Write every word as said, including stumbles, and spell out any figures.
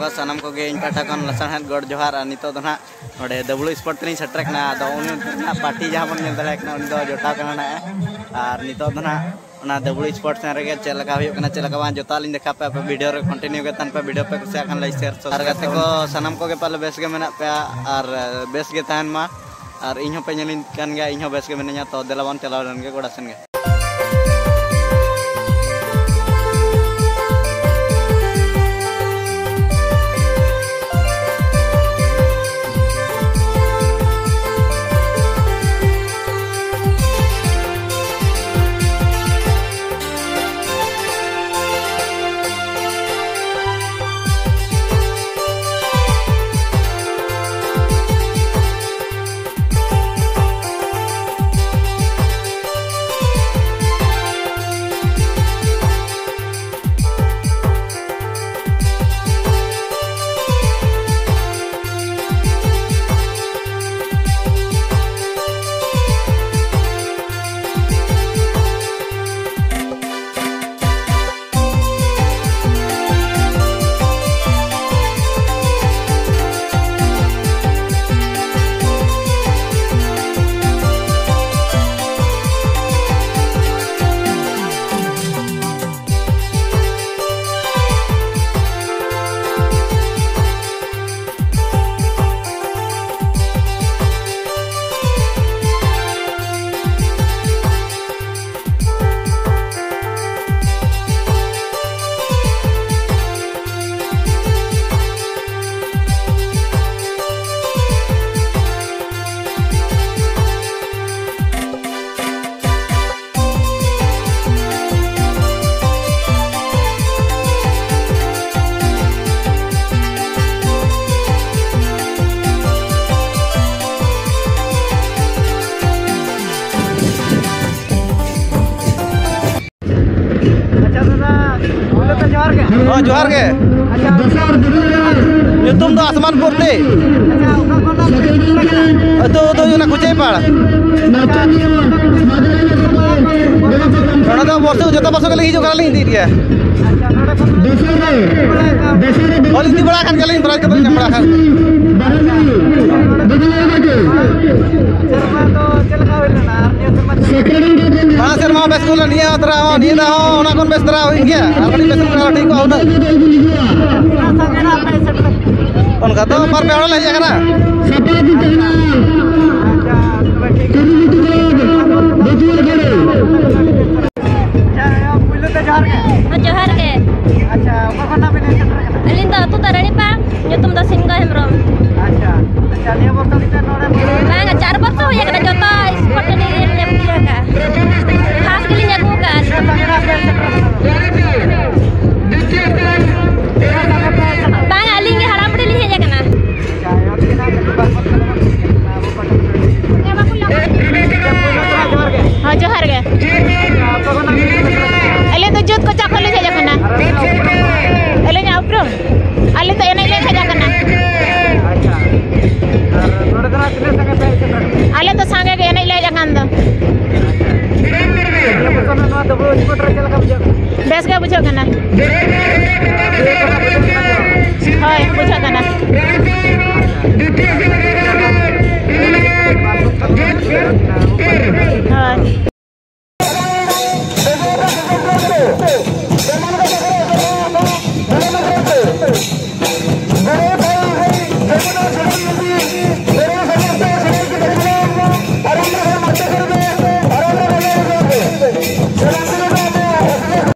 ᱥᱟᱱᱟᱢ ᱠᱚᱜᱮ ᱤᱧ ᱯᱟᱦᱴᱟ ᱠᱷᱚᱱ ᱞᱟᱥᱟᱲᱦᱮᱫ ᱜᱚᱰ ᱡᱚᱦᱟᱨ᱾ ᱟᱨ ᱱᱤᱛᱚᱜ ᱫᱚ ᱱᱟᱦᱟᱜ ᱱᱚᱰᱮ ᱫᱟᱹᱵᱽᱲᱩ ᱥᱯᱚᱴ ᱛᱮᱞᱤᱧ ᱥᱮᱴᱮᱨ ᱟᱠᱟᱱᱟ᱾ ᱟᱫᱚ ᱩᱱᱤ ᱚᱱᱛᱮ ᱨᱮᱱᱟᱜ ᱯᱟᱨᱴᱤ ᱡᱟᱦᱟᱸ ᱵᱚᱱ ᱧᱮᱞ ᱫᱟᱲᱮᱭᱟᱜ ᱠᱟᱱᱟ, ᱩᱱᱤ ᱫᱚ ᱡᱚᱴᱟᱣ ᱠᱟᱱᱟ ᱱᱟᱦᱟᱜ᱾ ᱟᱨ ᱱᱤᱛᱚᱜ ᱫᱚ ᱱᱟᱦᱟᱜ ᱚᱱᱟ ᱫᱟᱹᱵᱽᱲᱩ ᱥᱯᱚᱴ ᱥᱮᱱ ᱨᱮᱜᱮ ᱪᱮᱫ ᱞᱮᱠᱟ ᱦᱩᱭᱩᱜ ᱠᱟᱱᱟ, ᱪᱮᱫ ᱞᱮᱠᱟ ᱵᱟᱝ, ᱡᱚᱛᱚᱣᱟᱜ ᱞᱤᱧ ᱫᱮᱠᱷᱟᱣ ᱯᱮᱭᱟ᱾ ᱟᱯᱮ ᱵᱷᱤᱰᱤᱭᱳ ᱨᱮ ᱠᱚᱱᱴᱤᱱᱤᱭᱩ ᱜᱮ ᱛᱟᱦᱮᱱ ᱯᱮ᱾ ᱵᱷᱤᱰᱤᱭᱳ ᱯᱮ ᱠᱩᱥᱤᱭᱟᱜ ᱠᱷᱟᱱ ᱞᱟᱭᱤᱠ, ᱥᱮᱭᱟᱨ, ᱥᱟᱵᱥᱠᱨᱟᱭᱤᱵ᱾ ᱟᱨ ᱜᱟᱛᱮ ᱠᱚ ᱥᱟᱱᱟᱢ ᱠᱚᱜᱮ ᱯᱟᱞᱮ ᱵᱮᱥ ᱜᱮ ᱢᱮᱱᱟᱜ ᱯᱮᱭᱟ ᱟᱨ ᱵᱮᱥ ᱜᱮ ᱛᱟᱦᱮᱱ ᱢᱟ᱾ ᱟᱨ ᱤᱧ ᱦᱚᱸᱯᱮ ᱧᱮᱞᱤᱧ ᱠᱟᱱ ᱜᱮᱭᱟ, ᱤᱧ ᱦᱚᱸ ᱵᱮᱥ ᱜᱮ ᱢᱤᱱᱟᱹᱧᱟ᱾ ᱛᱚ ᱫᱮᱞᱟ ᱵᱚᱱ ᱪᱟᱞᱟᱣ ᱞᱮᱱ ᱜᱮ ᱜᱚᱰᱟ ᱥᱮᱱ ᱜᱮ᱾ ᱟᱪᱪᱷᱟ ᱫᱟᱫᱟ, ᱯᱳᱭᱞᱳ ᱛᱮ ᱡᱚᱦᱟᱨ ᱜᱮ᱾ ᱦᱚᱸ, ᱡᱚᱦᱟᱨ ᱜᱮ᱾ ᱟᱪᱪᱷᱟ, ᱧᱩᱛᱩᱢ ᱫᱚ ᱟᱥᱢᱟᱱ ᱯᱩᱨᱛᱤ᱾ ᱟᱪᱪᱷᱟ, ᱚᱠᱟ ᱠᱷᱚᱱᱟᱜ ᱯᱮ ᱦᱤᱡᱩᱜ ᱠᱟᱱᱟ? ᱟᱹᱛᱩ ᱫᱚ ᱦᱩᱭᱩᱜ ᱠᱟᱱᱟ ᱠᱩᱪᱟᱹᱭᱯᱟᱲ᱾ ᱟᱪᱪᱷᱟ, ᱱᱚᱰᱮ ᱫᱚ ᱵᱚᱨᱥᱚ, ᱡᱚᱛᱚ ᱵᱚᱨᱥᱚ ᱜᱮᱞᱤᱧ ᱦᱤᱡᱩᱜ ᱠᱟᱱᱟ, ᱞᱤᱧ ᱤᱫᱤᱭᱮᱫ ᱜᱮᱭᱟ᱾ ᱟᱪᱪᱷᱟ, ᱱᱚᱰᱮ ᱠᱷᱚᱱ ᱫᱚ ᱚᱞ ᱤᱫᱤ ᱵᱟᱲᱟ ᱟᱠᱟᱱ ᱜᱮᱭᱟᱞᱤᱧ, ᱯᱨᱟᱭᱤᱡᱽ ᱠᱚᱫᱚ ᱧᱟᱢ ᱵᱟᱲᱟ ᱟᱠᱟᱫ᱾ ᱢᱟᱲᱟᱝ ᱥᱮᱨᱢᱟ ᱵᱮᱥ ᱠᱚ ᱱᱤᱭᱟᱹ ᱫᱷᱟᱣ ᱦᱚᱸ, ᱱᱤᱭᱟᱹ ᱫᱷᱟᱣ ᱦᱚᱸ ᱚᱱᱟ ᱠᱷᱚᱱ ᱵᱮᱥ ᱫᱷᱟᱨᱟ ᱦᱩᱭ ᱜᱮᱭᱟ, ᱟᱨ ᱠᱟᱹᱴᱤᱡ ᱵᱮᱥ ᱠᱚ ᱴᱷᱤᱠ ᱠᱚᱜᱼᱟ ᱦᱩᱱᱟᱹᱝ᱾ ᱚᱱᱠᱟ ᱫᱚ ᱵᱟᱨ ᱯᱮ ᱦᱚᱲ ᱞᱮ ᱦᱮᱡ ᱟᱠᱟᱱᱟ᱾ ᱥᱟᱯᱲᱟᱣ ᱫᱤᱱ ᱛᱟᱦᱮᱱᱟ᱾ ᱠᱩᱨᱩᱢᱩᱴᱩ ᱠᱚ ᱵᱟᱹᱪᱩᱜ ᱟᱠᱟᱫᱟ᱾ ᱟᱪᱪᱷᱟ, ᱯᱩᱭᱞᱩ ᱛᱮ ᱡᱚᱦᱟᱨ ᱜᱮ᱾ ᱦᱮᱸ, ᱡᱚᱦᱟᱨ ᱜᱮ᱾ ᱟᱪᱪᱷᱟ, ᱚᱠᱟ ᱠᱷᱚᱱᱟᱜ ᱵᱤᱱ ᱦᱮᱡ ᱥᱮᱴᱮᱨ ᱟᱠᱟᱱᱟ? ᱟᱹᱞᱤᱧ ᱫᱚ ᱟᱹᱛᱩ ᱫᱚ ᱨᱟᱱᱤᱯᱟ, ᱧᱩᱛᱩᱢ ᱫᱚ ᱥᱤᱱᱜᱚ ᱦᱮᱢᱵᱨᱚᱢ᱾ ᱟᱪᱪᱷᱟ, ᱟᱪᱪᱷᱟ, ᱱᱤᱭᱟᱹ ᱵᱚᱨᱥᱟ ᱛᱤᱱᱟᱹᱜ ᱱᱚᱰᱮ? ᱵᱟᱝ, ᱪᱟᱨ ᱵᱚᱨᱥᱚ ᱦᱩᱭ ᱟᱠᱟᱱᱟ, ᱡᱚᱛᱚ sport ᱨᱮᱞᱤᱧ ᱧᱮᱞ ᱯᱩᱨᱟᱹ ᱟᱠᱟᱫᱼᱟ᱾ ᱯᱷᱟᱥᱴ ᱜᱮᱞᱤᱧ ᱟᱹᱜᱩ ᱟᱠᱟᱫᱼᱟ᱾ ᱛᱤᱱᱟᱹᱜ ᱥᱟᱸᱜᱮ ᱯᱮ ᱦᱮᱡ ᱥᱮᱴᱮᱨ ᱟᱠᱟᱱᱟ? ᱵᱟᱝ, ᱟᱹᱞᱤᱧ ᱜᱮ ᱦᱟᱲᱟᱢ ᱵᱩᱰᱷᱤ ᱞᱤᱧ ᱦᱮᱡ ᱟᱠᱟᱱᱟ᱾ ᱦᱚᱸ, ᱡᱚᱦᱟᱨ ᱜᱮ᱾ ᱟᱞᱮ ᱫᱚ ᱡᱩᱛ ᱠᱚᱪᱟ ᱠᱷᱚᱱ ᱞᱮ ᱦᱮᱡ ᱟᱠᱟᱱᱟ᱾ ᱟᱹᱞᱤᱧᱟᱜ ᱩᱯᱨᱩᱢ? ᱟᱞᱮ ᱫᱚ ᱮᱱᱮᱡ ᱞᱮ ᱦᱮᱡ ᱟᱠᱟᱱᱟ᱾ ᱟᱞᱮ ᱫᱚ ᱥᱟᱸᱜᱮ ᱜᱮ ᱮᱱᱮᱡ ᱞᱮ ᱦᱮᱡ ᱟᱠᱟᱱ ᱫᱚ᱾ ᱵᱮᱥ ᱜᱮ ᱵᱩᱡᱷᱟᱹᱜ ᱠᱟᱱᱟ᱾ ᱦᱳᱭ, ᱵᱩᱡᱷᱟᱹᱜ ᱠᱟᱱᱟ᱾